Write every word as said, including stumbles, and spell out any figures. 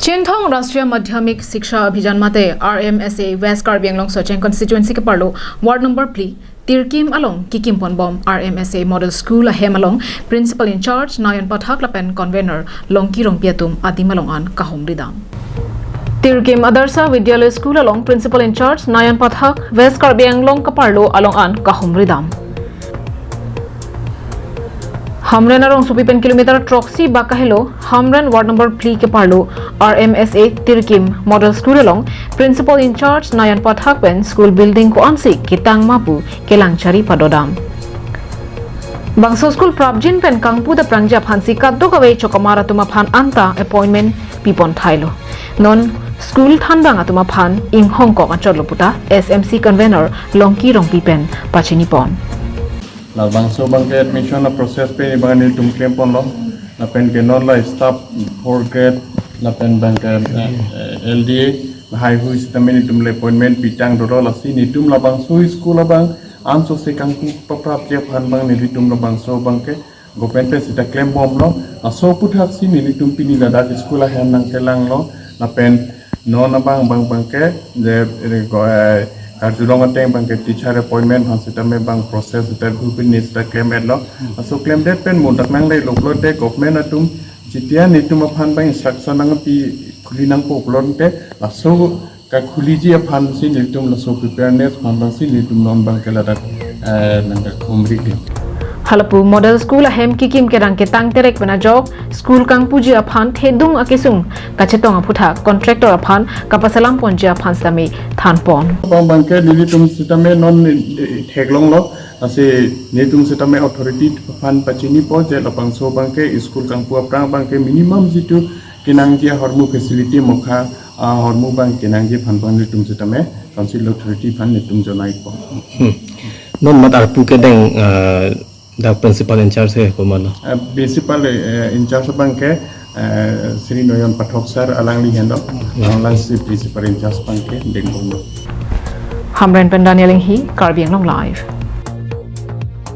Chinthong Rashtriya Madhyamik Shiksha Abhiyan mate R M S A West Karbi Anglong Socheng Constituency keparlo Ward number phli Tirkim along kikim ponbom R M S A Model School ahem along Principal in Charge Nayan Pathak lapen Convener Longki Rongpi atum adim along an kahumridam. Tirkim Adarsha Vidyalaya School along Principal in Charge Nayan Pathak West Karbi Anglong keparlo along an kahumridam. Hamren arongsopi pen kilometer throksi bak kahelo Hamren Ward number phli keparlo R M S A Tirkim Model School along Principal in Charge Nayan Pathak pen school building ko-ansi ketang ma pu kelang chari padodam. Bangso school prapjin pen kangpu daprangji aphansi kadokave chokamar atum aphan anta appointment pipon thailo. Non school thandang atum aphan inghongkok achotlo puta S M C Convener Longki Rongpi pen pachinipon. Labangso abangke admission a-process pen abang nelitum klem ponlo. Lapen ke non la staff fourth grade lapen abangke, eh, L D A lahai hui sitame nelitum le appointment pitang dolo, lasi nelitum labangso school abang ansose kangpu paprapji aphan abang nelitum labangso abangke government pen sita klembomlo. Laso aputhaksi nelitum pini ladak school ahem nangkelanglo. Lapen non abang abang abangke je, eh, go, eh, karjulong ateng abangke teacher appointment aphan sitame abang process sita hu pini sita klem-etlo. Laso klemdet pen mudak nanglelo pulote government atum jetia nelitum aphan abang instruction nangpi khuli nangpo pulote laso kakhuliji aphansi nelitum laso preparedness aphan abangsi nelitum non abangke ladak, eh, nangkahumri ke. Halapu Model School ahem kikim kedang ketang terek pen ajok school kangpuji aphan thedung akesung kachetong aphuthak contractor aphan kapasalam ponji aphan sitame thanpon. Abang abangke nelitum sitame non, eh, theklonglo, lasi nelitum sitame authority aphan pachinipo je labangso abangke school kangpu aphrang abangke minimum jitu kenangji ahormu facility mokha, ah, ahormu abang kenangji aphan abang nelitum sitame council authority aphan nelitum jonaipo. Hmm. Non mat arpu kedeng, ah, dak principal in charge he komatlo? Ah, principal, eh, in charge abangke, eh, Shri Nayan Pathak sir alangli henlo, alangli si principal in charge abangke dengponlo. Hamren pen Daniel Enghi, Karbi Anglong Live.